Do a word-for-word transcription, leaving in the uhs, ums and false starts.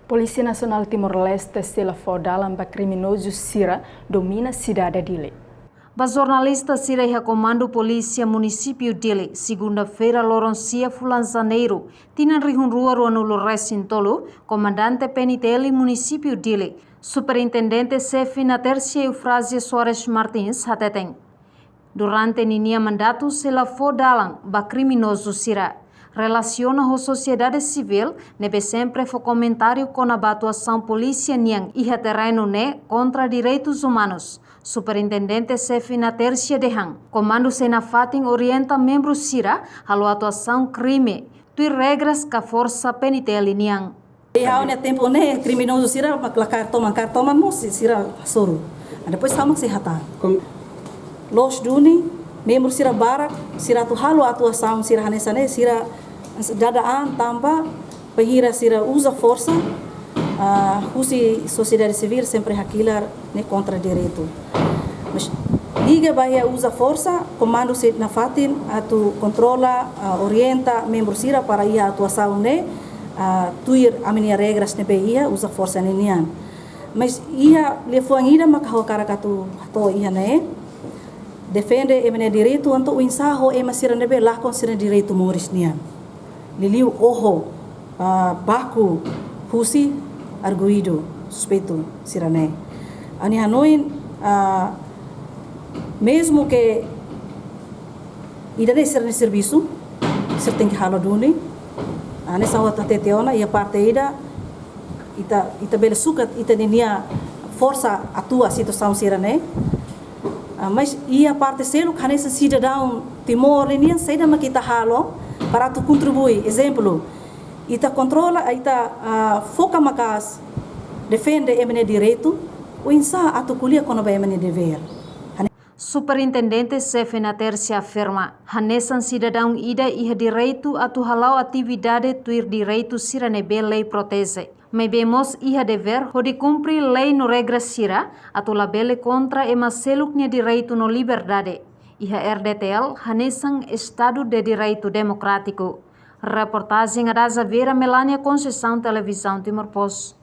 Polísia Nasionál Timor-Leste sei la fó dalan ba kriminozu sira domina sidade Dili. Ba jornalista sira iha Komandu Polísia Munisípiu Dili, segunda-feira loron sia fulan Janeiru, tinan rihun rua ruanulu resin tolu, Komandante P N T L Munisípiu Dili, Superintendente Xefe Natércia Eufrásia Soares Martins hateten, durante ninia mandatu sei la fó dalan ba kriminozu sira. Relasiona ho sosiedade sivíl ne'ebé sempre fó komentáriu kona-ba atuasaun polísia nian iha terrenu ne'e kontra direitus umanus, Superintendente Xefe Natércia dehan, komandu sei nafatin orienta membru sira halo atuasaun krime tuir regras ka forsa P N T L nian. Iha ha'u-nia tempu ne'e kriminozu sira mak la kaer toman, kaer toman mós si-, sira hasoru. Ah, depois ha'u mak sei hatán. Kom- Loos duni, membru sira barak, sira atu halo atuasaun sira hanesan ne'e, sira dada an tanba bainhira sira uza forsa, ah, husi sosiedade sivíl sempre hakilar ne'e kontra direitu. Mas liga ba iha uza forsa, komandu sei nafatin atu kontrola, ah, orienta membru sira para iha atuasaun ne'e, ah, tuir ami-nia regras ne'ebé iha uza forsa ne'e nian. Mas iha liafuan ida maka ha'u hakarak atu hato'o iha ne'e. Defende ema nia direitu, entaun oinsá ho ema sira ne'ebé lakon sira-nia direitu moris nian. Liuliu oho, ah, baku husi arguidu, suspeitu sira-ne'e. Ha'u-nia hanoin, ah, mezmu ke ida-ne'e sira-nia servisu, sira tenke halo duni. Ah, hanesan ha'u hatete ona, iha parte ida, ita, ita bele sukat ita ninia forsa atua situasaun sira-ne'e. Ah, mas iha parte seluk hanesan sidadaun Timor ninian saida mak ita halo para atu kontribui. Ezemplu, ita kontrola, ita, ah, foka maka'as defende ema nia direitu, oinsá atu ko'alia kona-ba ema nia devér. Superintendente Xefe Natércia afirma, hanesan sidadaun ida iha direitu atu hala'o atividade tuir direitu sira ne'ebé lei proteje. Maibé mós iha devér hodi kumpre lei no regra sira, atu labele kontra ema seluk nia direitu no liberdade. Iha R D T L, hanesan Estadu de Direitu Demokrátiku. Reportajen Adaza Vieira, Melania Conceição, Televizaun Timor Post.